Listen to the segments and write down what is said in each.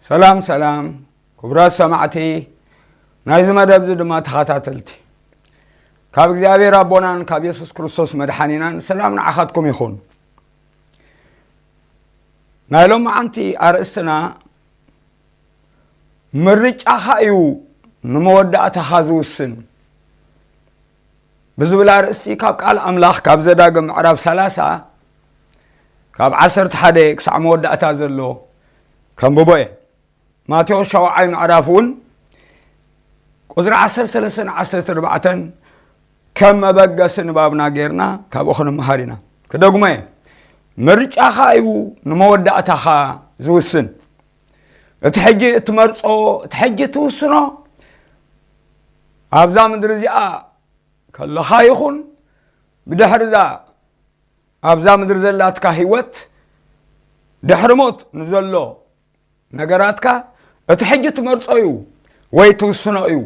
ሰላም ሰላም ክቡራት ሰማዕቲ ናይዚ መደብ እዚ ድማ ተኸታተልቲ፣ ካብ እግዚኣብሔር ኣቦናን ካብ የሱስ ክርስቶስ መድሓኒናን ሰላም ንዓኻትኩም ይኹን። ናይ ሎማዓንቲ ኣርእስትና ምርጫኻ እዩ ንመወዳእታኻ ዝውስን ብዝብል ኣርእስቲ ካብ ቃል ኣምላኽ ካብ ዘዳግም ምዕራፍ ሰላሳ ካብ ዓሰርተ ሓደ ክሳዕ መወዳእታ ዘሎ ከንብቦ እየ። ማቴዎስ ሻውዓይ ምዕራፍ እውን ቁፅሪ ዓሰርተ ሰለስተን ዓሰርተ ኣርባዕተን ከም መበገሲ ንባብና ጌርና ካብኡ ክንመሃር ኢና። ክደግሞ እየ። ምርጫኻ እዩ ንመወዳእታኻ ዝውስን። እቲ ሕጂ እትመርጾ፣ እቲ ሕጂ እትውስኖ ኣብዛ ምድሪ እዚኣ ከለኻ ይኹን ብድሕሪ እዛ ኣብዛ ምድሪ ዘላትካ ህይወት ድሕሪ ሞት ንዘሎ ነገራትካ እቲ ሕጂ ትመርጾ እዩ ወይ ትውስኖ እዩ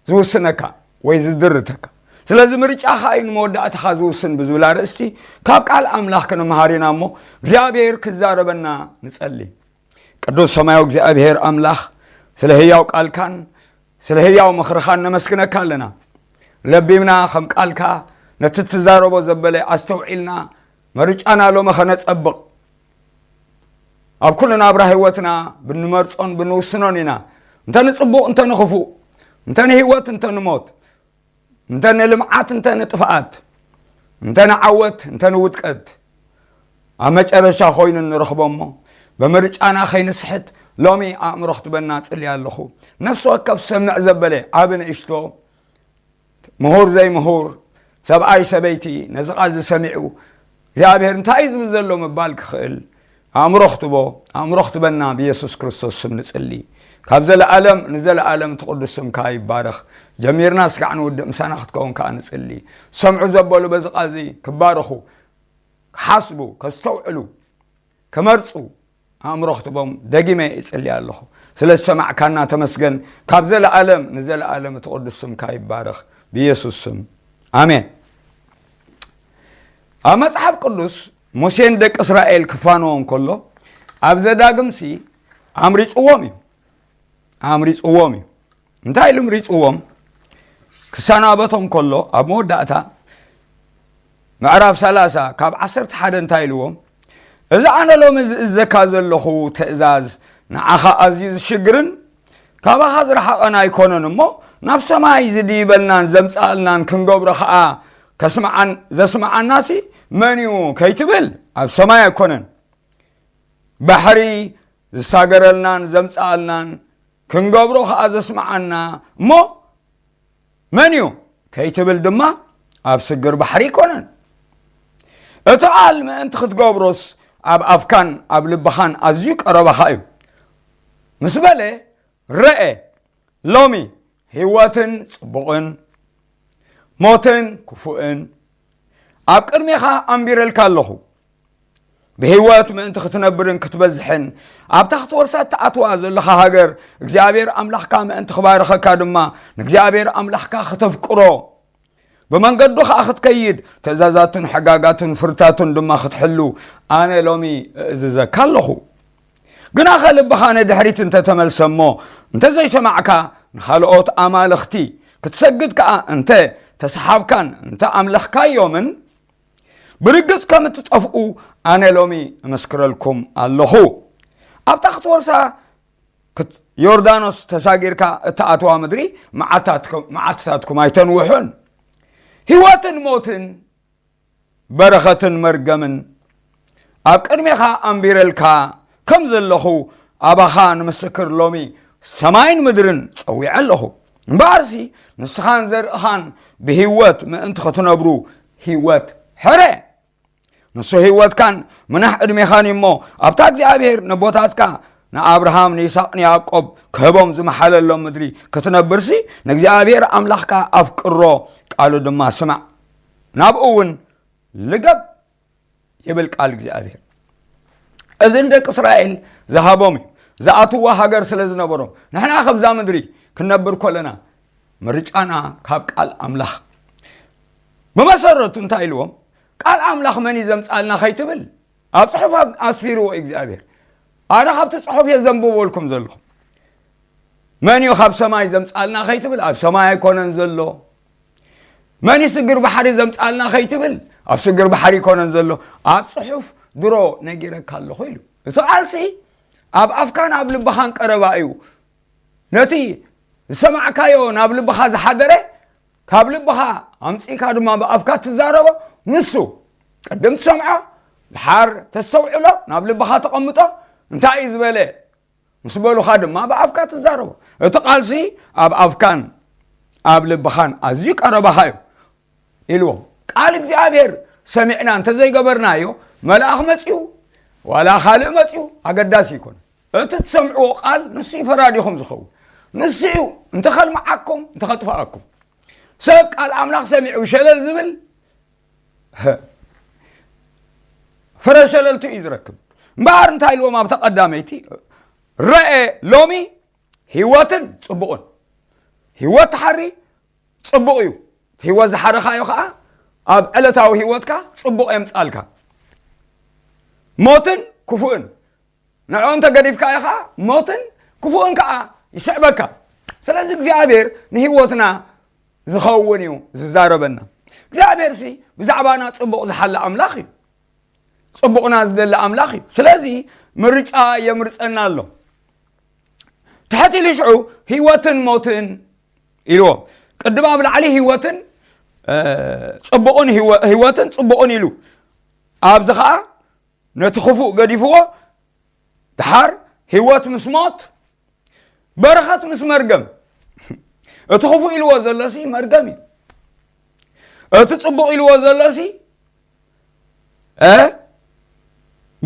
ዝውስነካ ወይ ዝድርተካ። ስለዚ ምርጫኻ እዩ ንመወዳእታኻ ዝውስን ብዝብል ኣርእስቲ ካብ ቃል ኣምላኽ ክንመሃር ኢና እሞ እግዚኣብሔር ክዛረበና ንጸሊ። ቅዱስ ሰማያዊ እግዚኣብሔር ኣምላኽ ስለ ህያው ቃልካን ስለ ህያው ምኽርኻን ነመስግነካ ኣለና። ለቢምና ከም ቃልካ ነቲ ትዛረቦ ዘበለ ኣስተውዒልና ምርጫና ሎሚ ኸነጸብቕ ኣብ ኩሉ ናብራ ህይወትና ብንመርጾን ብንውስኖን ኢና። እንተ ንጽቡቕ እንተ ንኽፉእ፣ እንተ ንህይወት እንተ ንሞት፣ እንተ ንልምዓት እንተ ንጥፍኣት፣ እንተ ንዓወት እንተ ንውድቀት ኣብ መጨረሻ ኮይኑ ንረኽቦ እሞ ብምርጫና ከይንስሕት ሎሚ ኣእምሮ ክትበና ጽልያ ኣለኹ። ነፍሲ ወከፍ ሰምዕ ዘበለ ዓቢ ንእሽቶ ምሁር ዘይምሁር ሰብኣይ ሰበይቲ ነዚ ቃል ዝሰሚዑ እግዚኣብሔር እንታይ እዩ ዝብል ዘሎ ምባል ክኽእል ኣእምሮ ክትቦ ኣእምሮ ክትበና ብየሱስ ክርስቶስ ስም ንጽሊ። ካብ ዘለኣለም ንዘለኣለም እቲ ቅዱስ ስምካ ይባረኽ። ጀሚርና ስጋዕ ንውድእ ምሳና ክትከውን ከዓ ንጽሊ። ሰምዑ ዘበሉ በዚ ቃል እዚ ክባረኹ፣ ክሓስቡ፣ ከስተውዕሉ፣ ክመርጹ ኣእምሮ ክትቦም ደጊመ ይጽሊ ኣለኹ። ስለ ዝሰማዕካና ተመስገን። ካብ ዘለኣለም ንዘለኣለም እቲ ቅዱስ ስምካ ይባረኽ። ብየሱስ ስም ኣሜን። ኣብ መጽሓፍ ቅዱስ ሙሴን ደቂ እስራኤል ክፋንዎም ከሎ ኣብ ዘዳግምሲ ኣምሪጽዎም እዩ። ኣምሪጽዎም እዩ። እንታይ ኢሉ ምሪጽዎም? ክሰናበቶም ከሎ ኣብ መወዳእታ ምዕራፍ ሰላሳ ካብ ዓሰርተ ሓደ እንታይ ኢልዎም? እዚ ኣነ ሎሚ ዝእዘካ ዘለኹ ትእዛዝ ንዓኻ ኣዝዩ ዝሽግርን ካባኻ ዝረሓቐን ኣይኮነን እሞ ናብ ሰማይ ዝድይበልናን ዘምጽኣልናን ክንገብሮ ኸኣ ከስምዓን ዘስምዓናሲ መን እዩ ከይትብል ኣብ ሰማይ ኣይኮነን ባሕሪ ዝሳገረልናን ዘምጽኣልናን ክንገብሮ ኸኣ ዘስምዓና እሞ መን እዩ ከይትብል ድማ ኣብ ስግር ባሕሪ ኣይኮነን። እቲ ቃል ምእንቲ ክትገብሮስ ኣብ ኣፍካን ኣብ ልብኻን ኣዝዩ ቀረባኻ እዩ ምስ በለ ረኤ ሎሚ ህይወትን ጽቡቕን ሞትን ክፉእን ኣብ ቅድሜኻ ኣንቢረልካ ኣለኹ። ብህይወት ምእንቲ ክትነብርን ክትበዝሕን ኣብታ ክትወርሳ እትኣትዋ ዘለኻ ሃገር እግዚኣብሔር ኣምላኽካ ምእንቲ ክባርኸካ ድማ ንእግዚኣብሔር ኣምላኽካ ክተፍቅሮ ብመንገዱ ኸኣ ክትከይድ ትእዛዛቱን ሕጋጋቱን ፍርታቱን ድማ ክትሕሉ ኣነ ሎሚ እእዝዘካ ኣለኹ። ግናኸ ልብኻ ንድሕሪት እንተተመልሰ እሞ እንተዘይሰማዕካ ንኻልኦት ኣማልኽቲ ክትሰግድ ከኣ እንተ ተሰሓብካን እንተ ኣምለኽካዮምን ብርግጽ ከም እትጠፍኡ ኣነ ሎሚ እምስክረልኩም ኣለኹ። ኣብታ ክትወርሳ ዮርዳኖስ ተሳጊርካ እትኣትዋ ምድሪ መዓትታትኩም ኣይተንውሑን። ህይወትን ሞትን በረኸትን መርገምን ኣብ ቅድሜኻ ኣንቢረልካ ከም ዘለኹ ኣባኻ ንምስክር ሎሚ ሰማይን ምድርን ጸዊዐ ኣለኹ። እምበኣርሲ ንስኻን ዘርእኻን ብህይወት ምእንቲ ክትነብሩ ህይወት ሕረ። ንሱ ህይወትካን ምናሕ ዕድሜኻን እዩ እሞ ኣብታ እግዚኣብሔር ነቦታትካ ንኣብርሃም ንይስቅ ንያዕቆብ ክህቦም ዝመሓለሎም ምድሪ ክትነብርሲ ንእግዚኣብሔር ኣምላኽካ ኣፍቅሮ፣ ቃሉ ድማ ስማዕ፣ ናብኡ እውን ልገብ ይብል ቃል እግዚኣብሔር። እዚ ንደቂ እስራኤል ዝሃቦም እዩ። ዝኣትዋ ሃገር ስለ ዝነበሮም ንሕና ከብዛ ምድሪ ክንነብር ከለና ምርጫና ካብ ቃል ኣምላኽ ብመሰረቱ እንታይ ኢልዎም? ቃል ኣምላኽ መን እዩ ዘምጻልና ከይትብል ኣብ ጽሑፍ ኣስፊርዎ እግዚኣብሔር። ኣነ ካብቲ ጽሑፍ እየ ዘንብበልኩም ዘለኹ። መን እዩ ካብ ሰማይ ዘምጻልና ከይትብል፣ ኣብ ሰማይ ኣይኮነን ዘሎ። መን እዩ ስግር ባሕሪ ዘምጻልና ከይትብል፣ ኣብ ስግር ባሕሪ ኣይኮነን ዘሎ። ኣብ ጽሑፍ ድሮ ነጊረካ ኣለኹ ኢሉ። እቲ ቃልሲ ኣብ ኣፍካን ኣብ ልብኻን ቀረባ እዩ። ነቲ ዝሰማዕካዮ ናብ ልብኻ ዝሓደረ፣ ካብ ልብኻ ኣምጺእካ ድማ ብኣፍካ ትዛረቦ፣ ንሱ ቅድም ትሰምዖ፣ ድሓር ተስተውዕሎ፣ ናብ ልብኻ ተቐምጦ። እንታይ እዩ ዝበለ? ምስ በሉኻ ድማ ብኣፍካ ትዛረቦ። እቲ ቃልሲ ኣብ ኣፍካን ኣብ ልብኻን ኣዝዩ ቀረባኻ እዩ ኢልዎም። ቃል እግዚኣብሔር ሰሚዕና እንተዘይገበርናዮ፣ መልኣኽ መጺኡ ዋላ ካልእ መጺኡ ኣገዳሲ ይኮን። እቲ ትሰምዕዎ ቃል ንሱ እዩ ፈራዲኹም ዝኸውን። ንሱ እዩ እንተኸልምዓኩም እንተኸጥፍኣኩም። ሰብ ቃል ኣምላኽ ሰሚዑ ሸለል ዝብል ፍረ ሸለልቱ እዩ ዝረክብ። እምበኣር እንታይ ኢልዎም ኣብታ ቀዳመይቲ? ረኤ ሎሚ ህይወትን ጽቡቕን። ህይወት ትሓሪ ጽቡቕ እዩ። እቲ ህይወት ዝሓረኻዮ ኸዓ ኣብ ዕለታዊ ህይወትካ ጽቡቕ የምጻልካ። ሞትን ክፉእን ንዕኡ እንተ ገዲፍካዮ ኸዓ ሞትን ክፉእን ከኣ ይስዕበካ። ስለዚ እግዚኣብሔር ንህይወትና ዝኸውን እዩ ዝዛረበና። እግዚኣብሔር ሲ ብዛዕባና ጽቡቕ ዝሓለ ኣምላኽ እዩ። ጽቡቕና ዝደሊ ኣምላኽ እዩ። ስለዚ ምርጫ የምርጸና ኣሎ። ትሕት ኢሉ ሽዑ ህይወትን ሞትን ኢልዎ። ቅድም ኣብ ላዕሊ ህይወትን ጽቡቕን ህይወትን ጽቡቕን ኢሉ፣ ኣብዚ ኸዓ ነቲ ክፉእ ገዲፍዎ። ድሓር ህይወት ምስ ሞት፣ በረኸት ምስ መርገም። እቲ ክፉእ ኢልዎ ዘሎሲ መርገም እዩ። እቲ ጽቡቕ ኢልዎ ዘሎሲ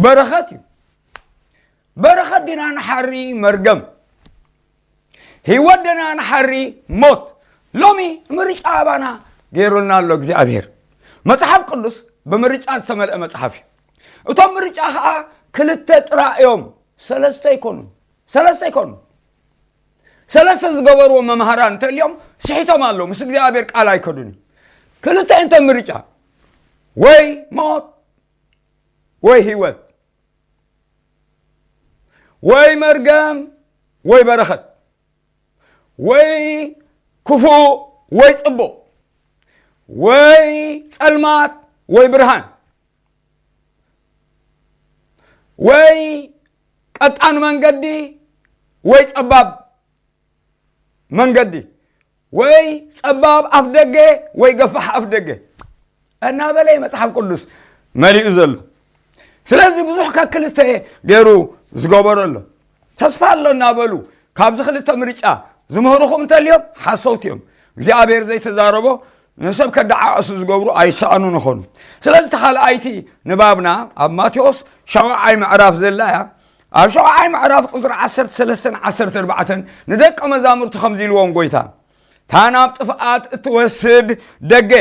በረኸት እዩ። በረኸት ዲና ንሓሪ መርገም፣ ህይወት ዲና ንሓሪ ሞት? ሎሚ ምርጫ ኣባና ገይሩልና ኣሎ እግዚኣብሔር። መጽሓፍ ቅዱስ ብምርጫ ዝተመልአ መጽሓፍ እዩ። እቶም ምርጫ ኸዓ ክልተ ጥራይ እዮም፣ ሰለስተ ኣይኮኑን። ሰለስተ ኣይኮኑን። ሰለስተ ዝገበርዎ መምሃራን እንተልዮም ስሒቶም ኣለዉ፣ ምስ እግዚኣብሔር ቃል ኣይከዱን እዮም። ክልተ እንተ ምርጫ፣ ወይ ሞት ወይ ህይወት፣ ወይ መርገም ወይ በረኸት፣ ወይ ክፉእ ወይ ጽቡቕ፣ ወይ ጸልማት ወይ ብርሃን፣ ወይ ቀጣን መንገዲ ወይ ጸባብ መንገዲ፣ ወይ ጸባብ ኣፍ ደገ ወይ ገፋሕ ኣፍ ደገ እናበለ መጽሓፍ ቅዱስ መሊኡ ዘሎ። ስለዚ ብዙሕ ከክልተ ገይሩ ዝገበሮ ኣሎ። ተስፋ ኣሎ እናበሉ ካብዚ ክልተ ምርጫ ዝምህርኹም እንተልዮም ሓሰውቲ እዮም። እግዚኣብሔር ዘይተዛረቦ ንሰብ ከደዓዕሱ ዝገብሩ ኣይሰኣኑን ይኾኑ። ስለዚ እቲ ካልኣይቲ ንባብና ኣብ ማቴዎስ ሻውዓይ ምዕራፍ ዘላ እያ። ኣብ ሸውዓይ ምዕራፍ ቁጽሪ ዓሰርተ ሰለስተን ዓሰርተ ኣርባዕተን ንደቀ መዛሙርቱ ከምዚ ኢልዎም ጎይታ፣ "እታ ናብ ጥፍኣት እትወስድ ደገ፣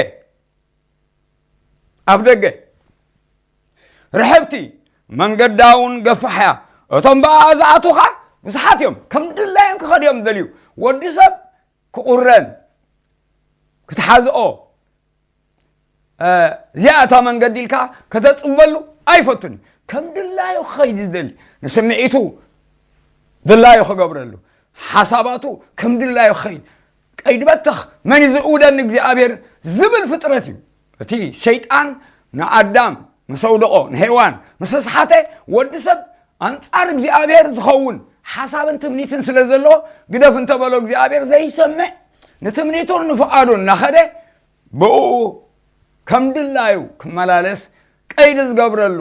ኣፍ ደገ፣ ርሕብቲ፣ መንገዳ እውን ገፋሕ እያ፣ እቶም ብኣ ዝኣትዉ ኸዓ ብዙሓት እዮም፣ ከም ድላዮም ክኸዱ እዮም ዝደልዩ። ወዲ ሰብ ክቑረን ክትሓዝኦ እዚኣ እታ መንገዲ ኢልካ ከተጽበሉ ኣይፈቱን እዩ። ከም ድላዩ ክኸይድ ዝደሊ፣ ንስምዒቱ ድላዩ ክገብረሉ፣ ሓሳባቱ ከም ድላዩ ክኸይድ፣ ቀይዲ በተኽ፣ መን እዩ ዝእውደኒ እግዚኣብሔር ዝብል ፍጥረት እዩ። እቲ ሸይጣን ንኣዳም ምስ ኣውደቖ፣ ንሄዋን ምስ ኣስሓተ፣ ወዲ ሰብ ኣንጻር እግዚኣብሔር ዝኸውን ሓሳብን ትምኒትን ስለ ዘለዎ፣ ግደፍ እንተበሎ እግዚኣብሔር ዘይሰምዕ፣ ንትምኒቱን ንፍቓዱን እናኸደ ብኡ ከም ድላዩ ክመላለስ ቀይዲ ዝገብረሉ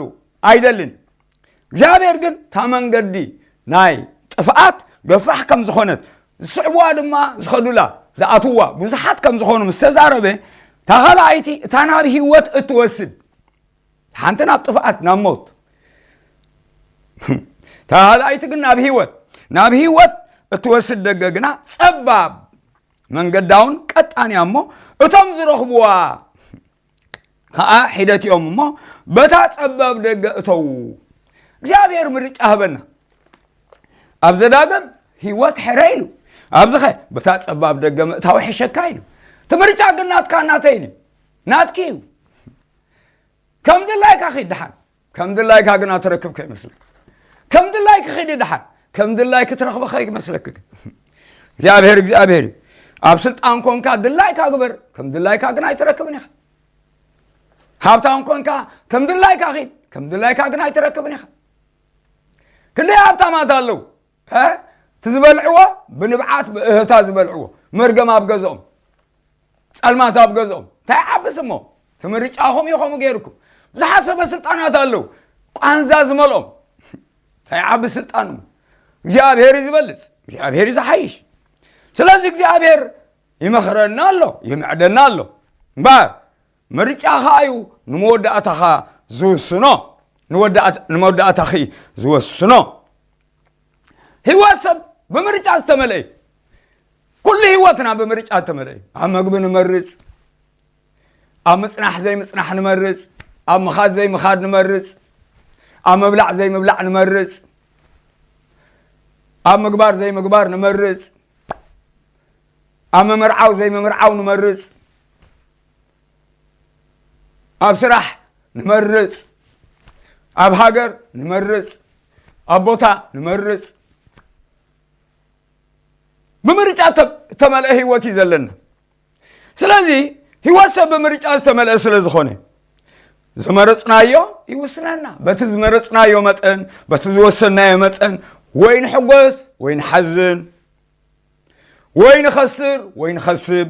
ኣይደልን። እግዚኣብሔር ግን እታ መንገዲ ናይ ጥፍኣት ገፋሕ ከም ዝኾነት፣ ዝስዕብዋ ድማ ዝኸዱላ፣ ዝኣትዋ ብዙሓት ከም ዝኾኑ ምስ ተዛረበ፣ እታ ካልኣይቲ እታ ናብ ህይወት እትወስድ፣ ሓንቲ ናብ ጥፍኣት፣ ናብ ሞት፣ እታ ካልኣይቲ ግን ናብ ህይወት፣ ናብ ህይወት እትወስድ ደገ ግና ጸባብ መንገዳውን ቀጣን እያ እሞ፣ እቶም ዝረኽብዋ ከኣ ሒደት እዮም እሞ፣ በታ ጸባብ ደገ እተዉ። እግዚኣብሔር ምርጫ ህበና። ኣብ ዘዳግም ህይወት ሕረ ኢሉ፣ ኣብዚኸ በታ ጸባብ ደገ ምእታው ሕሸካ ኢሉ። እቲ ምርጫ ግን ናትካ ናተይን እዩ። ናትኪ እዩ። ከም ድላይካ ኺድ ደሓን፣ ከም ድላይካ ግና ትረክብ ከይመስለካ። ከም ድላይኪ ኺዲ ድሓን፣ ከም ድላይኪ ትረኽቢ ከይመስለኪ ግን። እግዚኣብሔር እግዚኣብሔር እዩ። ኣብ ስልጣን ኮንካ ድላይካ ግበር፣ ከም ድላይካ ግን ኣይትረክብን ኢኻ። ሃብታም ኮንካ ከም ድላይካ ኺድ፣ ከም ድላይካ ግን ኣይትረክብን ኢኻ። ክንደይ ሃብታማት ኣለዉ፣ እ? እቲ ዝበልዕዎ ብንብዓት ብእህታ ዝበልዕዎ፣ መርገም ኣብ ገዝኦም፣ ጸልማት ኣብ ገዝኦም። እንታይ ዓብስ እሞ፣ እቲ ምርጫኹም እዩ ከምኡ ገይርኩም። ብዙሓት ሰበ ስልጣናት ኣለዉ፣ ቋንዛ ዝመልኦም። እንታይ ዓቢ ስልጣን እሞ። እግዚኣብሔር እዩ ዝበልጽ፣ እግዚኣብሔር እዩ ዝሓይሽ። ስለዚ እግዚኣብሔር ይመኽረና ኣሎ፣ ይምዕደና ኣሎ። እምበኣር ምርጫኻ እዩ ንመወዳእታኻ ዝውስኖ፣ ንወዳእት-፣ ንመወዳእታኺ ዝወስኖ። ህይወት ሰብ ብምርጫ ዝተመልአ እዩ። ኩሉ ህይወትና ብምርጫ ዝተመልአ እዩ። ኣብ መግቢ ንመርጽ፣ ኣብ ምጽናሕ ዘይምጽናሕ ንመርጽ፣ ኣብ ምኻድ ዘይምኻድ ንመርጽ፣ ኣብ ምብላዕ ዘይምብላዕ ንመርጽ፣ ኣብ ምግባር ዘይምግባር ንመርጽ፣ ኣብ ምምርዓው ዘይምምርዓው ንመርጽ፣ ኣብ ስራሕ ንመርጽ፣ ኣብ ሃገር ንመርጽ፣ ኣብ ቦታ ንመርጽ። ብምርጫ እተ-፣ እተመልአ ህይወት እዩ ዘለና። ስለዚ ህይወት ሰብ ብምርጫ ዝተመልአ ስለ ዝኾነ፣ ዝመረጽናዮ ይውስነና። በቲ ዝመረጽናዮ መጠን፣ በቲ ዝወሰንናዮ መጠን፣ ወይ ንሕጎስ ወይ ንሓዝን፣ ወይ ንኸስር ወይ ንኸስብ፣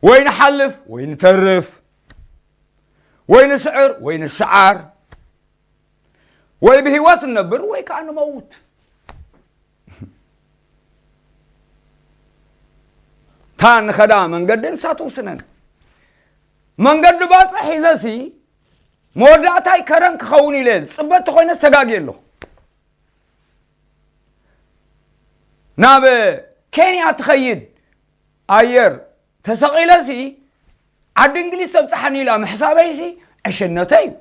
ወይ ንሓልፍ ወይ ንተርፍ፣ ወይ ንስዕር ወይ ንሰዓር፣ ወይ ብህይወት ንነብር ወይ ከዓ ንመውት። እታ ንኸዳ መንገዲ ንሳ ትውስነን። መንገዲ ባፅዕ ሒዘሲ መወዳእታይ ከረን ክኸውን ኢለ ዝፅበ እንተኾይነ ተጋግየ ኣለኹ። ናብ ኬንያ ትኸይድ ኣየር ተሰቒለሲ ዓዲ እንግሊዝ ተብፅሓኒ ኢላ ምሕሳበይሲ ዕሽነተይ እዩ።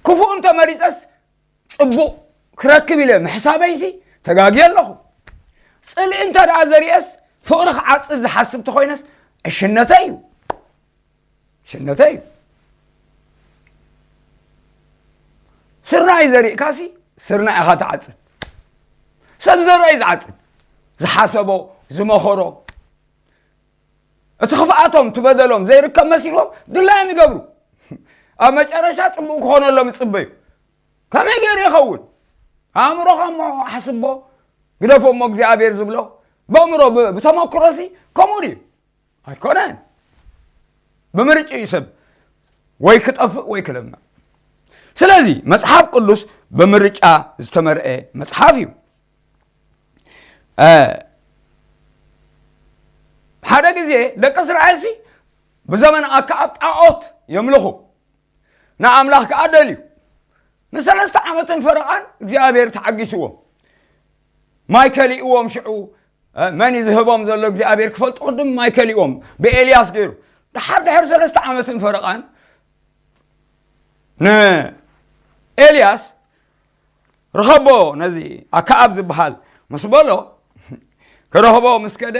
ክፉእ እንተመሪፀስ ፅቡቕ ክረክብ ኢለ ምሕሳበይሲ ተጋግየ ኣለኹ። ፅልኢ እንተ ደኣ ዘርእየስ ፍቕሪ ክዓፅድ ዝሓስብ ተኾይነስ ዕሽነተይ እዩ። ሽነተ እዩ። ስርናይ ዘሪእካሲ ስርናይ ኢኻ ትዓጽድ። ሰብ ዘርኦ እዩ ዝዓጽድ። ዝሓሰቦ፣ ዝመኸሮ፣ እቲ ክፍኣቶም፣ እቲ በደሎም ዘይርከብ መሲልዎም ድላዮም ይገብሩ። ኣብ መጨረሻ ጽቡቕ ክኾነሎም ይጽበዩ። ከመይ ገይሩ ይኸውን? ኣእምሮኻ እሞ ሓስቦ፣ ግደፎ እሞ እግዚኣብሔር ዝብሎ፣ በእምሮ ብ-፣ ብተመክሮሲ ከምኡ ድዩ? ኣይኮነን። ብምርጫ እዩ ሰብ ወይ ክጠፍእ ወይ ክለምዕ። ስለዚ መጽሓፍ ቅዱስ ብምርጫ ዝተመርአ መጽሓፍ እዩ። እ፣ ሓደ ግዜ ደቂ እስራኤልሲ ብዘመን ኣከኣብ ጣዖት የምልኹ፣ ንኣምላኽ ከኣ ደልዩ። ንሰለስተ ዓመትን ፈረቓን እግዚኣብሔር ተዓጊስዎም። ማይ ከሊእዎም ሽዑ፣ እ፣ መን እዩ ዝህቦም ዘሎ እግዚኣብሔር ክፈልጡ ቅድም ማይ ከሊእዎም ብኤልያስ ገይሩ። ድሓር ድሕሪ ሰለስተ ዓመትን ፈረቓን ንኤልያስ ርኸቦ ነዚ ኣከኣብ ዝበሃል ምስ በሎ፣ ክረኽቦ ምስ ከደ፣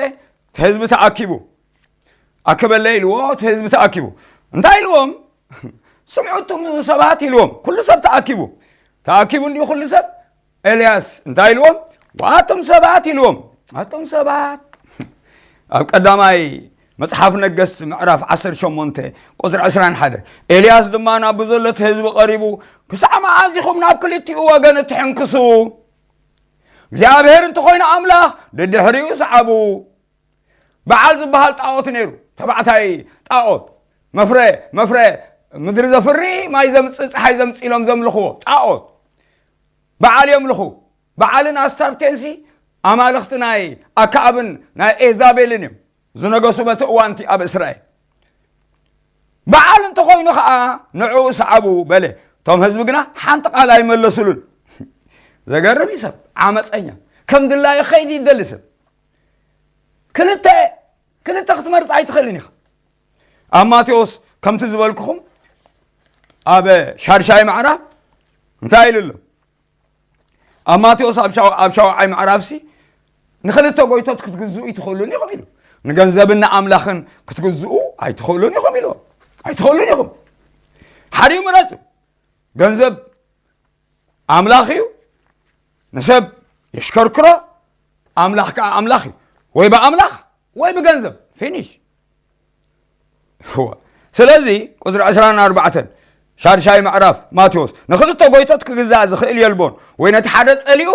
እቲ ህዝቢ ተኣኪቡ፣ ኣክበለይ ኢልዎ፣ እቲ ህዝቢ ተኣኪቡ። እንታይ ኢልዎም? ስምዑ እቱም ሰባት ኢልዎም። ኩሉ ሰብ ተኣኪቡ። ተኣኪቡ እንዲሁ ኩሉ ሰብ፣ ኤልያስ እንታይ ኢልዎም? ዋቱም ሰባት ኢልዎም። ኣቱም ሰባት። ኣብ ቀዳማይ መጽሓፍ ነገስት ምዕራፍ ዓሰርተ ሸሞንተ ቁጽሪ ዕስራን ሓደ፣ ኤልያስ ድማ ናብ ዘሎ እቲ ህዝቢ ቀሪቡ፣ "ክሳዕ መዓዝ ኢኹም ናብ ክልቲኡ ወገን እትሕንክሱ? እግዚኣብሔር እንተኾይኑ ኣምላኽ፣ ደድሕሪኡ ሰዓቡ። በዓል ዝበሃል ጣዖት ነይሩ፣ ተባዕታይ ጣዖት፣ መፍረ፣ መፍረ፣ ምድሪ ዘፍሪ፣ ማይ ዘምጽእ፣ ጸሓይ ዘምጽእ ኢሎም ዘምልኽዎ ጣዖት። በዓል የምልኹ። በዓልን ኣስታርቴንሲ ኣማልኽቲ ናይ ኣከኣብን ናይ ኤዛቤልን እዮም ዝነገሱ በቲ እዋንቲ ኣብ እስራኤል። በዓል እንተኾይኑ ኸዓ ንዕኡ ሰዓቡ" በለ። እቶም ህዝቢ ግና ሓንቲ ቃል ኣይመለሱሉን። ዘገርም እዩ ሰብ፣ ዓመፀኛ፣ ከም ድላዩ ኸይድ ይደሊ ሰብ። ክልተ፣ ክልተ ክትመርፅ ኣይትኽእልን ኢኻ። ኣብ ማቴዎስ ከምቲ ዝበልኩኹም ኣብ ሻድሻይ ምዕራፍ እንታይ ኢሉ ኣሎ? ኣብ ማቴዎስ ኣብ ሻው-፣ ኣብ ሻውዓይ ምዕራፍሲ ንኽልተ ጎይቶት ክትግዝኡ ኣይትኽእሉን ኢኹም ኢሉ። ንገንዘብን ንኣምላኽን ክትግዝኡ ኣይትኽእሉን ኢኹም ኢሉ። ኣይትኽእሉን ኢኹም። ሓዲኡ ምረጹ። ገንዘብ ኣምላኽ እዩ፣ ንሰብ የሽከርክሮ፣ ኣምላኽ ከዓ ኣምላኽ እዩ። ወይ ብኣምላኽ ወይ ብገንዘብ፣ ፊኒሽ። እወ። ስለዚ ቁፅሪ ዕስራን ኣርባዕተን ሻድሻይ ምዕራፍ ማቴዎስ፣ ንኽልተ ጎይቶት ክግዛእ ዝኽእል የልቦን፣ ወይ ነቲ ሓደ ጸሊኡ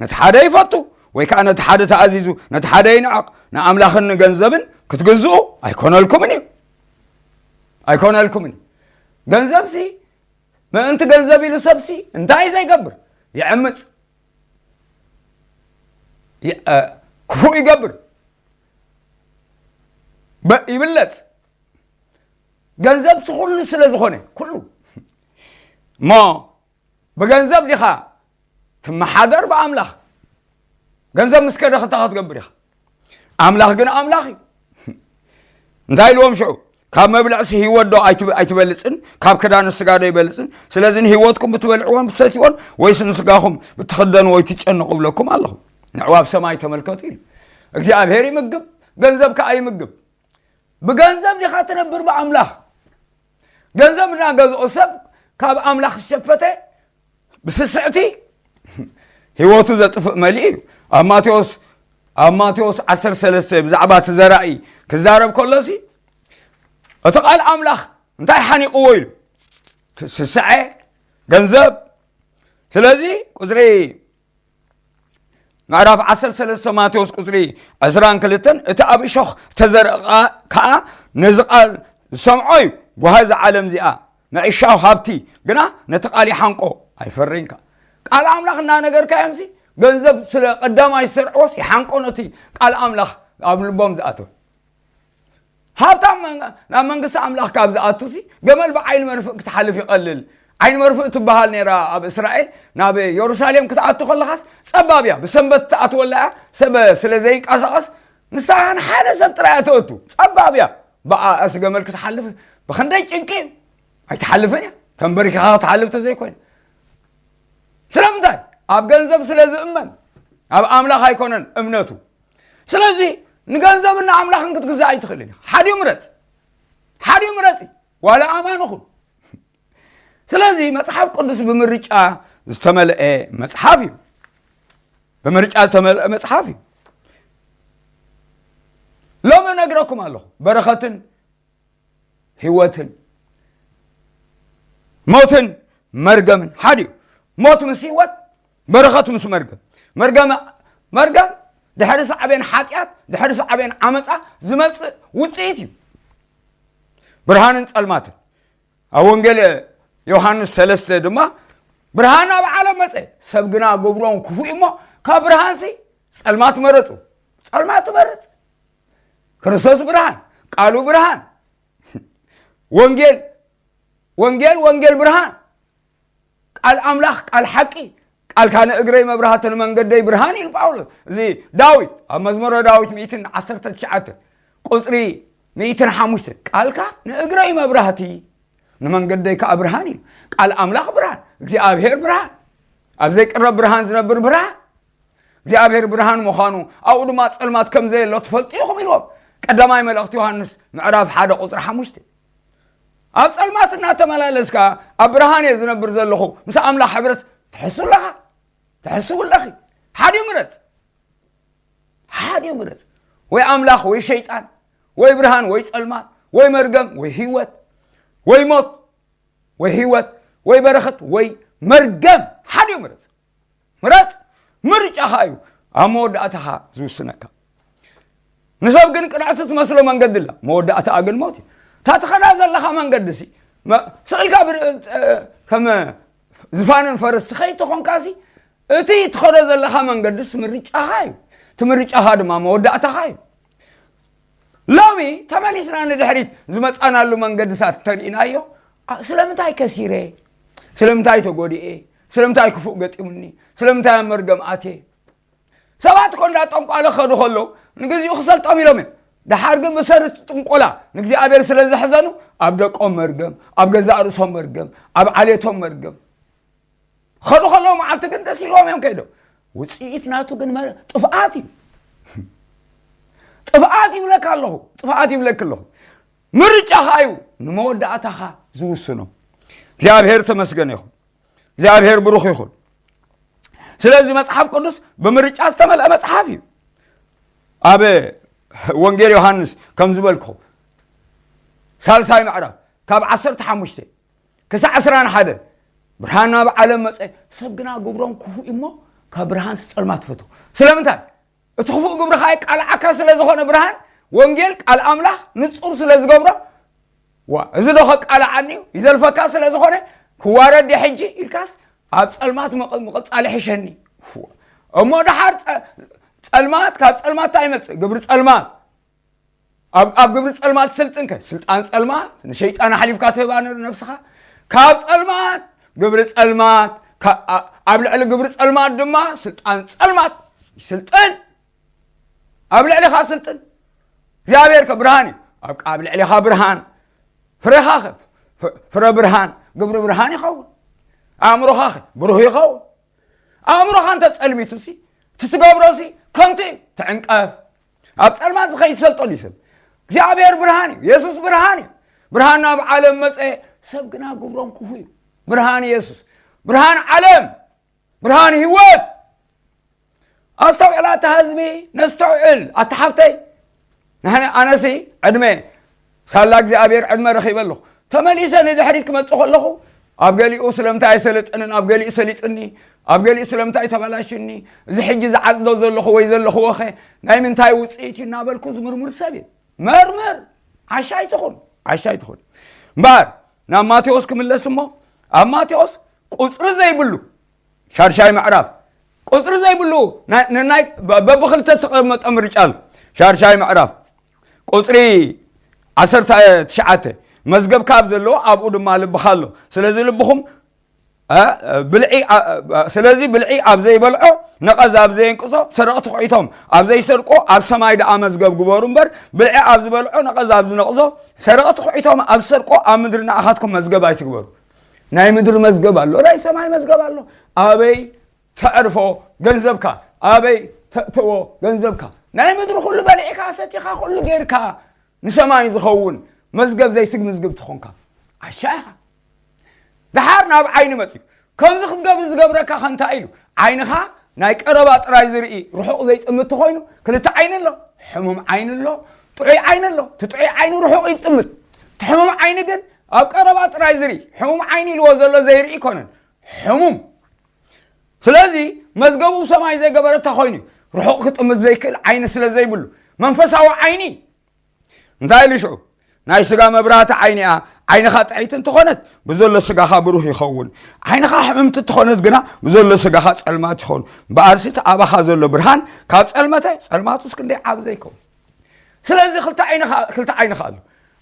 ነቲ ሓደ ይፈቱ፣ ወይ ከዓ ነቲ ሓደ ተኣዚዙ ነቲ ሓደ ይንዕቕ። ንኣምላኽን ንገንዘብን ክትግዝኡ ኣይኮነልኩምን እዩ። ኣይኮነልኩምን እዩ። ገንዘብሲ፣ ምእንቲ ገንዘብ ኢሉ ሰብሲ እንታይ ዘይገብር? ይዕምፅ፣ ይ- እ፣ ክፉእ ይገብር፣ በ- ይብለፅ። ገንዘብሲ ኩሉ ስለ ዝኾነ፣ ኩሉ እሞ፣ ብገንዘብ ዲኻ ትመሓደር? ብኣምላኽ። ገንዘብ ምስ ከደ ክታ ክትገብር ኢኻ? ኣምላኽ ግን ኣምላኽ እዩ። እንታይ ኢልዎም ሽዑ? ካብ መብልዕሲ ህይወት ዶ ኣይትበ- ኣይትበልፅን? ካብ ክዳን ስጋ ዶ ይበልፅን? ስለዚ ንህይወትኩም ብትበልዕዎን ብትሰትይዎን፣ ወይስ ንስጋኹም ብትኽደንዎ ይትጨነቑ ብለኩም ኣለኹ። ንዕዋብ ሰማይ ተመልከቱ ኢሉ። እግዚኣብሔር ይምግብ፣ ገንዘብ ከዓ ይምግብ። ብገንዘብ ዲኻ ትነብር? ብኣምላኽ። ገንዘብ እናገዝኦ ሰብ ካብ ኣምላኽ ዝሸፈተ ብስስዕቲ ህይወቱ ዘጥፍእ መሊኡ እዩ። ኣብ ማቴዎስ ኣብ ማቴዎስ ዓሰርተ ሰለስተ ብዛዕባ እቲ ዘራኢ ክዛረብ ከሎሲ፣ እቲ ቃል ኣምላኽ እንታይ ሓኒቕዎ ኢሉ? እቲ ስስዐ፣ ገንዘብ። ስለዚ ቁፅሪ ምዕራፍ ዓሰርተ ሰለስተ ማቴዎስ ቁፅሪ ዕስራን ክልተን፣ እቲ ኣብ እሾኽ ዝተዘርአ ከዓ ነዚ ቃል ዝሰምዖ እዩ። ጓሃ እዛ ዓለም እዚኣ፣ ምዕሻው ሃብቲ ግና ነቲ ቃል ይሓንቆ፣ ኣይፈርይን ከኣ። ቃል ኣምላኽ እናነገርካዮምሲ፣ ገንዘብ ስለ ቀዳማይ ዝሰርዕዎስ ይሓንቆ ነቲ ቃል ኣምላኽ ኣብ ልቦም ዝኣተወ። ሃብታም መን- ናብ መንግስቲ ኣምላኽ ካብ ዝኣቱሲ፣ ገመል ብዓይኒ መርፍእ ክትሓልፍ ይቐልል። ዓይኒ መርፍእ ትበሃል ነይራ ኣብ እስራኤል። ናብ የሩሳሌም ክትኣቱ ከለኻስ ጸባብ እያ። ብሰንበት ትኣትወላ እያ። ሰብ ስለ ዘይንቀሳቐስ፣ ንስኻ ንሓደ ሰብ ጥራይ እያ ተእቱ። ጸባብ እያ። ብኣእሲ ገመል ክትሓልፍ ብኽንደይ ጭንቂ እዩ። ኣይትሓልፍን እያ። ተንበሪኪኻ ክትሓልፍ ተዘይኮይነ። ስለምንታይ? ኣብ ገንዘብ ስለ ዝእመን፣ ኣብ ኣምላኽ ኣይኮነን እምነቱ። ስለዚ ንገንዘብን ንኣምላኽን ክትግዛእ ኣይትኽእልን ኢኻ። ሓዲኡ ምረጽ። ሓዲኡ ምረጺ። ዋላ ኣማኒ ኹን። ስለዚ መጽሓፍ ቅዱስ ብምርጫ ዝተመልአ መጽሓፍ እዩ። ብምርጫ ዝተመልአ መጽሓፍ እዩ። ሎሚ እነግረኩም ኣለኹ። በረኸትን ህይወትን ሞትን መርገምን ሓደ እዩ። ሞት ምስ ህይወት፣ በረኸት ምስ መርገም። መርገም፣ መርገም ድሕሪ ሳዕቤን ሓጢኣት፣ ድሕሪ ሳዕቤን ዓመፃ ዝመፅእ ውፅኢት እዩ። ብርሃንን ፀልማትን። ኣብ ወንጌል ዮሃንስ ሰለስተ ድማ፣ ብርሃን ኣብ ዓለም መፀ፣ ሰብ ግና ግብሮም ክፉእ እዩ እሞ፣ ካብ ብርሃንሲ ፀልማት መረፁ። ፀልማት ትመርፅ? ክርስቶስ ብርሃን፣ ቃሉ ብርሃን፣ ወንጌል፣ ወንጌል፣ ወንጌል ብርሃን፣ ቃል ኣምላኽ፣ ቃል ሓቂ፣ ቃልካ ንእግረይ መብራህቲ ንመንገደይ ብርሃን ኢሉ ጳውሎስ። እዚ ዳዊት ኣብ መዝሙረ ዳዊት ሚእትን ዓሰርተ ትሽዓተ ቁፅሪ ሚእትን ሓሙሽተ፣ ቃልካ ንእግረይ መብራህቲ ንመንገደይ ከዓ ብርሃን ኢሉ። ቃል ኣምላኽ ብርሃን፣ እግዚኣብሔር ብርሃን፣ ኣብ ዘይቅረብ ብርሃን ዝነብር ብርሃን። እግዚኣብሔር ብርሃን ምዃኑ፣ ኣብኡ ድማ ጸልማት ከም ዘየሎ ትፈልጡ ኢኹም ኢልዎም። ቀዳማይ መልእኽቲ ዮሃንስ ምዕራፍ ሓደ ቁጽሪ ሓሙሽተ። ኣብ ጸልማት እናተመላለስካ ኣብ ብርሃን እየ ዝነብር ዘለኹ፣ ምስ ኣምላኽ ሕብረት ትሕሱ ኣለኻ፣ ትሕስው ኣለኺ። ሓዲኡ ምረጽ፣ ሓዲኡ ምረጽ። ወይ ኣምላኽ ወይ ሸይጣን፣ ወይ ብርሃን ወይ ጸልማት፣ ወይ መርገም ወይ ህይወት፣ ወይ ሞት ወይ ህይወት፣ ወይ በረኸት ወይ መርገም፣ ሓዲኡ ምረጽ። ምረጽ፣ ምርጫኻ እዩ ኣብ መወዳእታኻ ዝውስነካ። ንሰብ ግን ቅንዕቲ ትመስሎ መንገዲ ኣላ፣ መወዳእታኣ ግን ሞት እዩ። እታ ትኸዳ ዘለኻ መንገዲ ሲ፣ መ- ስቕ ኢልካ ብር- እ- ከም ዝፋንን ፈረስ ትኸይድ ተኾንካ ሲ፣ እቲ ትኸዶ ዘለኻ መንገድስ ምርጫኻ እዩ። እቲ ምርጫኻ ድማ መወዳእታኻ እዩ። ሎሚ ተመሊስና ንድሕሪት ዝመጻናሉ መንገድታት እንተርኢናዮ፣ ኣ- ስለምንታይ ከሲረ? ስለምንታይ ተጎዲኤ? ስለምንታይ ክፉእ ገጢሙኒ? ስለምንታይ ኣብ መርገም ኣትየ? ሰባት እኮ እንዳ ጠንቋለ ክኸዱ ከለዉ ንግዚኡ ክሰልጦም ኢሎም እዮም። ደሓር ግን ብሰሪ እቲ ጥንቆላ ንእግዚኣብሔር ስለ ዘሕዘኑ ኣብ ደቆም መርገም፣ ኣብ ገዛእ ርእሶም መርገም፣ ኣብ ዓሌቶም መርገም። ክኸዱ ከለዉ መዓልቲ ግን ደስ ኢልዎም እዮም ከይዶም። ውፅኢት ናቱ ግን መ- ጥፍኣት እዩ። ጥፍኣት ይብለካ ኣለኹ፣ ጥፍኣት ይብለክ ኣለኹ። ምርጫኻ እዩ ንመወዳእታኻ ዝውስኖ። እግዚኣብሔር ተመስገን ይኹን። እግዚኣብሔር ብሩኽ ይኹን። ስለዚ መጽሓፍ ቅዱስ ብምርጫ ዝተመልአ መጽሓፍ እዩ። ኣብ ወንጌል ዮሃንስ ከም ዝበልኩ፣ ሳልሳይ ምዕራፍ፣ ካብ ዓሰርተ ሓሙሽተ ክሳዕ ዕስራን ሓደን፣ ብርሃን ናብ ዓለም መጸ፣ ሰብ ግና ግብሮም ክፉእ እዩ እሞ ካብ ብርሃን ጸልማት ፈትዉ። ስለምንታይ? እቲ ክፉእ ግብርኻ የቃልዓካ ስለ ዝኾነ፣ ብርሃን ወንጌል ቃል ኣምላኽ ንጹር ስለ ዝገብሮ፣ ዋ፣ እዚ ዶ ከቃልዓኒ እዩ? ይዘልፈካ ስለ ዝኾነ፣ ክዋረድ ድየ ሕጂ ኢልካስ ኣብ ጸልማት ምቕ-፣ ምቕጻል ይሕሸኒ። ዋ፣ እሞ ደሓር ጸ-፣ ጸልማት፣ ካብ ጸልማት እንታይ ይመጽእ? ግብሪ ጸልማት። ኣብ፣ ኣብ ግብሪ ጸልማት ስልጥንከ? ስልጣን ጸልማት ንሸይጣን ኣሕሊፍካ ትህባ ነ-፣ ነብስኻ። ካብ ጸልማት ግብሪ ጸልማት፣ ካ-፣ ኣ-፣ ኣብ ልዕሊ ግብሪ ጸልማት ድማ ስልጣን ጸልማት ይስልጥን። ኣብ ልዕሊኻ ስልጥን። እግዚኣብሔር ከ ብርሃን እዩ። ኣብ፣ ኣብ ልዕሊኻ ብርሃን። ፍረኻ ከ፣ ፍ-፣ ፍረ ብርሃን፣ ግብሪ ብርሃን ይኸውን። ኣእምሮኻ ከ ብሩህ ይኸውን። ኣእምሮኻ እንተ ጸልሚቱ ሲ፣ እቲ ትገብሮ ሲ ከንቱ እዩ። ትዕንቀፍ። ኣብ ጸልማት ዝኸይድ ዝሰልጠሉ እዩ ሰብ። እግዚኣብሔር ብርሃን እዩ። የሱስ ብርሃን እዩ። ብርሃን ናብ ዓለም መጸ፣ ሰብ ግና ግብሮም ክፉእ እዩ። ብርሃን የሱስ፣ ብርሃን ዓለም፣ ብርሃን ህይወት። ኣስተውዕላ፣ ኣታ ህዝቢ፣ ነስተውዕል። ኣታ ሓፍተይ፣ ንሕና፣ ኣነሲ ዕድመ፣ ሳላ እግዚኣብሔር ዕድመ ረኺበ ኣለኹ። ተመሊሰ ንድሕሪት ክመጽእ ከለኹ፣ ኣብ ገሊኡ ስለምንታይ ኣይሰለጥንን፣ ኣብ ገሊኡ ሰሊጥኒ፣ ኣብ ገሊኡ ስለምንታይ ተበላሽኒ፣ እዚ ሕጂ ዝዓጽዶ ዘለኹ ወይ ዘለኽዎ ኸ ናይ ምንታይ ውጽኢት እዩ እናበልኩ ዝምርምር ሰብ እየ። መርምር፣ ዓሻ ኣይትኹን፣ ዓሻ ኣይትኹን። እምበኣር፣ ናብ ማቴዎስ ክምለስ እሞ፣ ኣብ ማቴዎስ ቁጽሪ ዘይብሉ ሻድሻይ ምዕራፍ፣ ቁጽሪ ዘይብሉ ናይ፣ ንናይ በ-፣ በብኽልተ እተቐመጠ ምርጫ ኣሎ። ሻድሻይ ምዕራፍ ቁጽሪ ዓሰርተ ትሽዓተ፣ መዝገብካ ኣብ ዘለዎ ኣብኡ ድማ ልብኻ ኣሎ። ስለዚ ልብኹም፣ እ፣ ብልዒ፣ እ፣ ስለዚ ብልዒ ኣብ ዘይበልዖ፣ ነቐዝ ኣብ ዘየንቅጾ፣ ሰረቕቲ ኩዒቶም ኣብ ዘይሰርቆ፣ ኣብ ሰማይ ደኣ መዝገብ ግበሩ እምበር፣ ብልዒ ኣብ ዝበልዖ፣ ነቐዝ ኣብ ዝነቕዞ፣ ሰረቕቲ ኩዒቶም ኣብ ዝሰርቆ፣ ኣብ ምድሪ ንኣኻትኩም መዝገብ ኣይትግበሩ። ናይ ምድሪ መዝገብ ኣሎ፣ ናይ ሰማይ መዝገብ ኣሎ። ኣበይ ተዕርፎ ገንዘብካ፣ ኣበይ ተእትዎ ገንዘብካ? ናይ ምድሪ ኩሉ በሊዕካ፣ ሰቲኻ፣ ኩሉ ጌርካ፣ ንሰማይ ዝኸውን መዝገብ ዘይትምዝግብ ትኾንካ፣ ዓሻ ኢኻ። ደሓር ናብ ዓይኒ መጺኡ። ከምዚ ክትገብር ዝገብረካ ከ እንታይ ኢሉ? ዓይንኻ ናይ ቀረባ ጥራይ ዝርኢ፣ ርሑቕ ዘይጥምት ተኾይኑ፣ ክልተ ዓይኒ ኣሎ። ሕሙም ዓይኒ ኣሎ፣ ጥዑይ ዓይኒ ኣሎ። እቲ ጥዑይ ዓይኒ ርሑቕ ይጥምት። እቲ ሕሙም ዓይኒ ግን ኣብ ቀረባ ጥራይ ዝርኢ። ሕሙም ዓይኒ ኢልዎ ዘሎ ዘይርኢ ኣይኮነን። ሕሙም። ስለዚ መዝገቡ ሰማይ ዘይገበረ እንታይ ኮይኑ? ርሑቕ ክጥምት ዘይክእል ዓይኒ ስለ ዘይብሉ። መንፈሳዊ ዓይኒ እንታይ ኢሉ ሽዑ? ናይ ስጋ መብራህቲ ዓይኒ እያ። ዓይንኻ ጥዕይቲ እንተኾነት፣ ብዘሎ ስጋኻ ብሩህ ይኸውን። ዓይንኻ ሕምምቲ እንተኾነት ግና፣ ብዘሎ ስጋኻ ጸልማት ይኸውን። እምበኣርሲ እቲ ኣባኻ ዘሎ ብርሃን ካብ ጸልመተ፣ ጸልማቱስ ክንደይ ዓቢ ዘይከውን። ስለዚ ክልተ ዓይንኻ፣ ክልተ ዓይንኻ ኣሎ።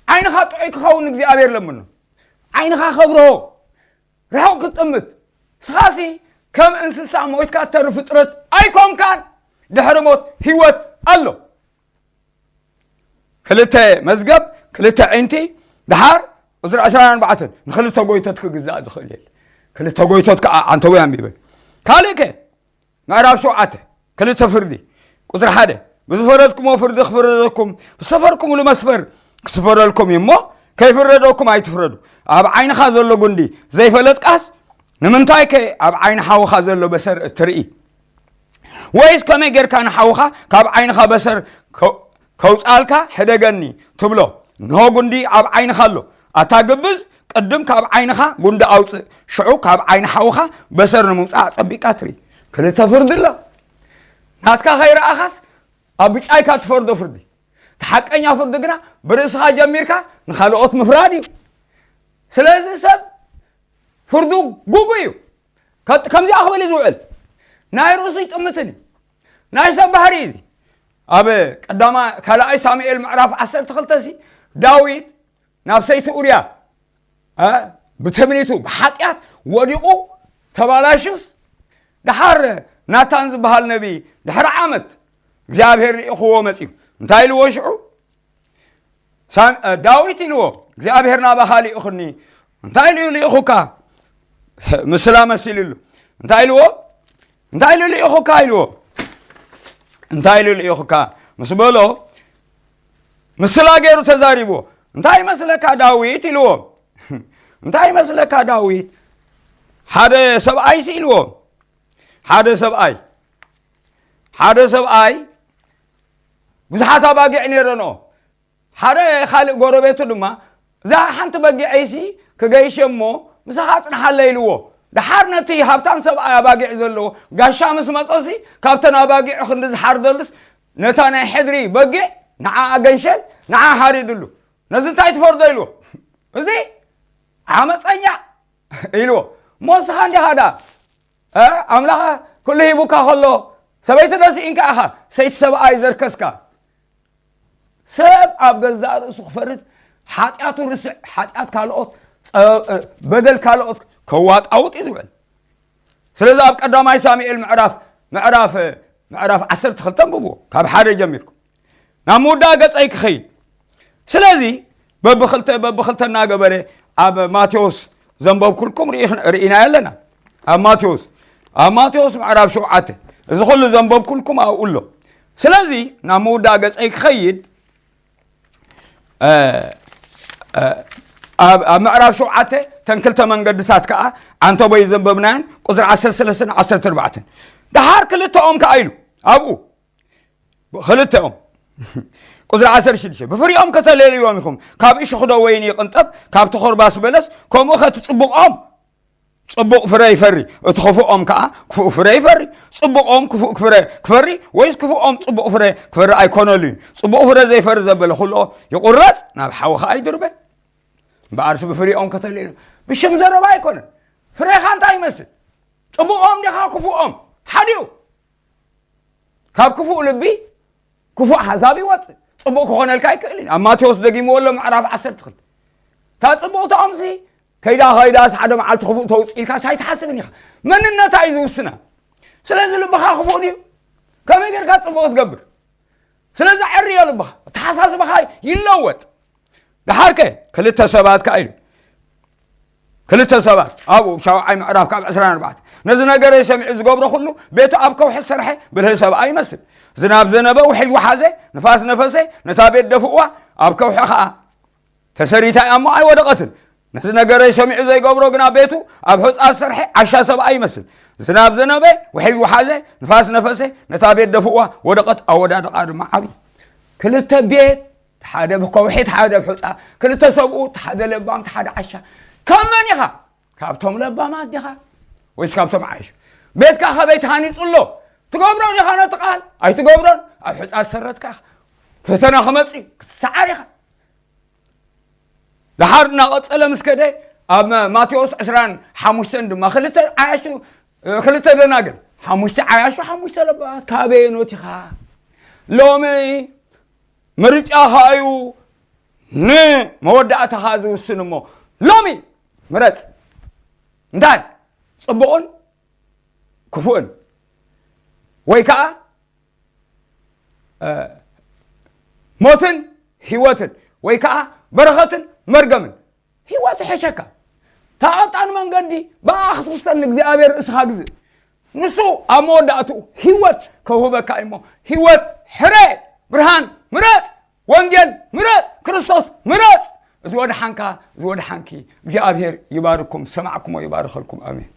ዓይንኻ ጥዑይ ክኸውን ንእግዚኣብሔር ለምኖ። ዓይንኻ ከብርሆ፣ ርሑቕ ክትጥምት። ንስኻሲ ከም እንስሳ ሞይትካ እተርፍ ፍጥረት ኣይኮንካን። ድሕሪ ሞት ህይወት ኣሎ። ክልተ መዝገብ፣ ክልተ ኣዒንቲ፣ ደሓር ቁጽሪ ዕስራን ኣርባዕተን፣ ንኽልተ ጎይቶት ክግዛእ ዝኽእል የለ። ክልተ ጎይቶት ከኣ ዓንተቦይ ኣንቢበ። ካልእ ከ? ምዕራፍ ሸውዓተ፣ ክልተ ፍርዲ። ቁጽሪ ሓደ፣ ብዝፈረድኩሞ ፍርዲ ክፍረደኩም፣ ብዝሰፈርኩምሉ መስፈር ክስፈረልኩም እዩ እሞ፣ ከይፍረደኩም ኣይትፍረዱ። ኣብ ዓይንኻ ዘሎ ጉንዲ ዘይፈለጥካስ፣ ንምንታይ ከ ኣብ ዓይኒ ሓውኻ ዘሎ በሰር እትርኢ? ወይስ ከመይ ጌርካ ንሓውኻ ካብ ዓይንኻ በሰር ከ-፣ ከውጻልካ ሕደገኒ ትብሎ? እንሆ ጉንዲ ኣብ ዓይንኻ ኣሎ። ኣታ ግብዝ፣ ቅድም ካብ ዓይንኻ ጉንዲ ኣውጽእ፣ ሽዑ ካብ ዓይኒ ሓውኻ በሰር ንምውጻእ ኣጸቢቕካ ትርኢ። ክልተ ፍርዲ ኣሎ። ናትካ ከይረኣኻስ ኣብ ብጫይካ ትፈርዶ ፍርዲ። እቲ ሓቀኛ ፍርዲ ግና ብርእስኻ ጀሚርካ ንኻልኦት ምፍራድ እዩ። ስለዚ ሰብ ፍርዱ ጉጉ እዩ። ከ-፣ ከምዚኣ ክብል እዩ ዝውዕል። ናይ ርእሱ ይጥምትን እዩ። ናይ ሰብ ባህሪ እዩ እዚ። ኣብ ቀዳማ-፣ ካልኣይ ሳሙኤል ምዕራፍ ዓሰርተ ክልተ ሲ ዳዊት ናብ ሰይቲ ኡርያ፣ እ፣ ብትምኒቱ ብሓጢኣት ወዲቑ ተባላሹስ፣ ደሓር ናታን ዝበሃል ነቢ ድሕሪ ዓመት እግዚኣብሔር ልኢኽዎ መጺኡ። እንታይ ኢልዎ ሽዑ? ሳም-፣ እ፣ ዳዊት ኢልዎ፣ እግዚኣብሔር ናባኻ ልኢኹኒ። እንታይ ኢሉ ልኢኹካ? ምስላ መሲሉሉ። እንታይ ኢልዎ? እንታይ ኢሉ ልኢኹካ ኢልዎ? እንታይ ኢሉ ልኢኹካ? ምስ በሎ፣ ምስላ ገይሩ ተዛሪብዎ። እንታይ ይመስለካ ዳዊት ኢልዎ። እንታይ ይመስለካ ዳዊት? ሓደ ሰብኣይ ስኢልዎ። ሓደ ሰብኣይ ሓደ ሰብኣይ ብዙሓት ኣባጊዕ ነይረንኦ። ሓደ ካልእ ጎረቤቱ ድማ እዛ ሓንቲ በጊዐይሲ ክገይሸ እሞ ምሳኻ ኣጽንሓለ ኢልዎ። ደሓር ነቲ ሃብታም ሰብኣይ ኣባጊዕ ዘለዎ ጋሻ ምስ መጾሲ ካብተን ኣባጊዑ ክንዲ ዝሓርደሉስ ነታ ናይ ሕድሪ በጊዕ ንዓ ኣገንሸል ንዓ ሓሪድሉ። ነዚ እንታይ ትፈርዶ ኢልዎ። እዚ ዓመፀኛ ኢልዎ። እሞ ንስኻ እንዲኻ ዳ ኣምላኻ ኩሉ ሂቡካ ከሎ ሰበይቲ ደስ ኢንካ ኢኻ ሰይቲ ሰብኣይ ዘርከስካ። ሰብ ኣብ ገዛእ ርእሱ ክፈርድ ሓጢኣቱ ርስዕ ሓጢኣት ካልኦት በደል ካልኦት ከዋጣውጥ እዩ ዝውዕል። ስለዚ ኣብ ቀዳማይ ሳሙኤል ምዕራፍ ምዕራፍ ምዕራፍ ዓሰርተ ክልተ ኣንብብዎ ካብ ሓደ ጀሚርኩም ናብ ምውዳእ ገጸይ ክኸይድ። ስለዚ በብኽልተ በብኽልተ እናገበረ ኣብ ማቴዎስ ዘንበብኩልኩም ርኢና ኣለና። ኣብ ማቴዎስ ኣብ ማቴዎስ ምዕራፍ ሸውዓተ እዚ ኩሉ ዘንበብኩልኩም ኣብኡ ኣሎ። ስለዚ ናብ ምውዳእ ገጸይ ክኸይድ ኣብ ምዕራፍ ሸውዓተ ተን ክልተ መንገድታት ከዓ ዓንተቦይ ዘንበብናየን ቁፅሪ ዓሰርተ ሰለስተ ዓሰርተ ኣርባዕተ። ደሓር ክልተኦም ከዓ ኢሉ ኣብኡ ክልተኦም ቁፅሪ ዓሰርተ ሽዱሽተ ብፍሪኦም ከተለልዮም ኢኹም። ካብ እሾኽዶ ወይኒ ይቕንጠብ፣ ካብ ተኾርባስ በለስ? ከምኡ ኸቲ ፅቡቕኦም ፅቡቕ ፍረ ይፈሪ፣ እቲ ክፉኦም ከዓ ክፉእ ፍረ ይፈሪ። ፅቡቕኦም ክፉእ ፍረ ክፈሪ ወይስ ክፉኦም ፅቡቕ ፍረ ክፈሪ ኣይኮነሉ እዩ። ፅቡቕ ፍረ ዘይፈሪ ዘበለ ኩሎ ይቑረፅ፣ ናብ ሓዊ ከዓ ይድርበ። እምበኣርሲ ብፍሪኦም ከተለልዮም። ብሽም ዘረባ ኣይኮነን። ፍሬኻ እንታይ ይመስል? ፅቡቕኦም ዲኻ ክፉኦም? ሓዲኡ ካብ ክፉእ ልቢ ክፉእ ሓሳብ ይወፅእ። ፅቡቕ ክኾነልካ ኣይክእልን። ኣብ ማቴዎስ ደጊምዎ ኣሎ ምዕራፍ ዓሰርተ ክልተ። እታ ፅቡቕታኦምሲ ከይዳ ከይዳስ ሓደ መዓልቲ ክፉእ ተውፅእ ኢልካስ ኣይትሓስብን ኢኻ። መንነታ እዩ ዝውስና። ስለዚ ልብኻ ክፉእ ድዩ? ከመይ ጌርካ ፅቡቕ ትገብር? ስለዚ ዕርዮ ልብኻ፣ ኣተሓሳስባኻ ይለወጥ። ደሓርከ ክልተ ሰባት ከኣ ኢሉ ክልተ ሰባት ኣብኡ ሻውዓይ ምዕራፍ ካብ ዕስራን ኣርባዕተን ነዚ ነገረይ ሰሚዑ ዝገብሮ ኩሉ ቤቱ ኣብ ከውሒ ዝሰርሐ ብልህ ሰብኣይ ይመስል። ዝናብ ዘነበ ውሒጅ ወሓዘ፣ ንፋስ ነፈሰ፣ ነታ ቤት ደፍእዋ፣ ኣብ ከውሒ ኸኣ ተሰሪታ እያ እሞ ኣይወደቐትን። ነዚ ነገረይ ሰሚዑ ዘይገብሮ ግና ቤቱ ኣብ ሑጻ ዝሰርሐ ዓሻ ሰብኣይ ይመስል። ዝናብ ዘነበ፣ ውሒጅ ወሓዘ፣ ንፋስ ነፈሰ፣ ነታ ቤት ደፍእዋ፣ ወደቐት፣ ኣወዳድቓ ድማ ዓብዪ። ክልተ ቤት፣ ሓደ ብከውሒ፣ ሓደ ብሑጻ፣ ክልተ ሰብኡ፣ ሓደ ለባም፣ ሓደ ዓሻ። ካብ መን ኢኻ? ካብቶም ለባማት ዲኻ ወይስ ካብቶም ዓይሹ? ቤትካ ከበይ ተሃኒጹ ኣሎ? ትገብሮ ዲኻ ነቲ ቃል? ኣይትገብሮን? ኣብ ሑጻ ዝሰረትካ ኢኻ። ፈተና ክመጽእ እዩ፣ ክትሰዓር ኢኻ። ደሓር እናቐጸለ ምስ ከደ ኣብ ማቴዎስ ዕስራን ሓሙሽተን ድማ ክልተ ዓያሹ ክልተ ደናግል ሓሙሽተ ዓያሹ ሓሙሽተ ለባማት ካበየኖት ኢኻ? ሎሚ ምርጫኻ እዩ ንመወዳእታኻ ዝውስን እሞ ሎሚ ምረጽ። እንታይ ጽቡቕን ክፉእን ወይ ከዓ ሞትን ህይወትን ወይ ከዓ በረኸትን መርገምን ህይወት ይሕሸካ። እታ ቀጣን መንገዲ ብኣ ክትውሰን ንእግዚኣብሔር ርእስኻ ግዝእ። ንሱ ኣብ መወዳእትኡ ህይወት ከውህበካ እዩ እሞ ህይወት ሕረ፣ ብርሃን ምረጽ፣ ወንጌል ምረጽ፣ ክርስቶስ ምረጽ። እዚ ወድሓንካ እዚ ወድሓንኪ እግዚኣብሔር ይባርኩም። ዝሰማዕኩሞ ይባርኸልኩም። ኣሜን።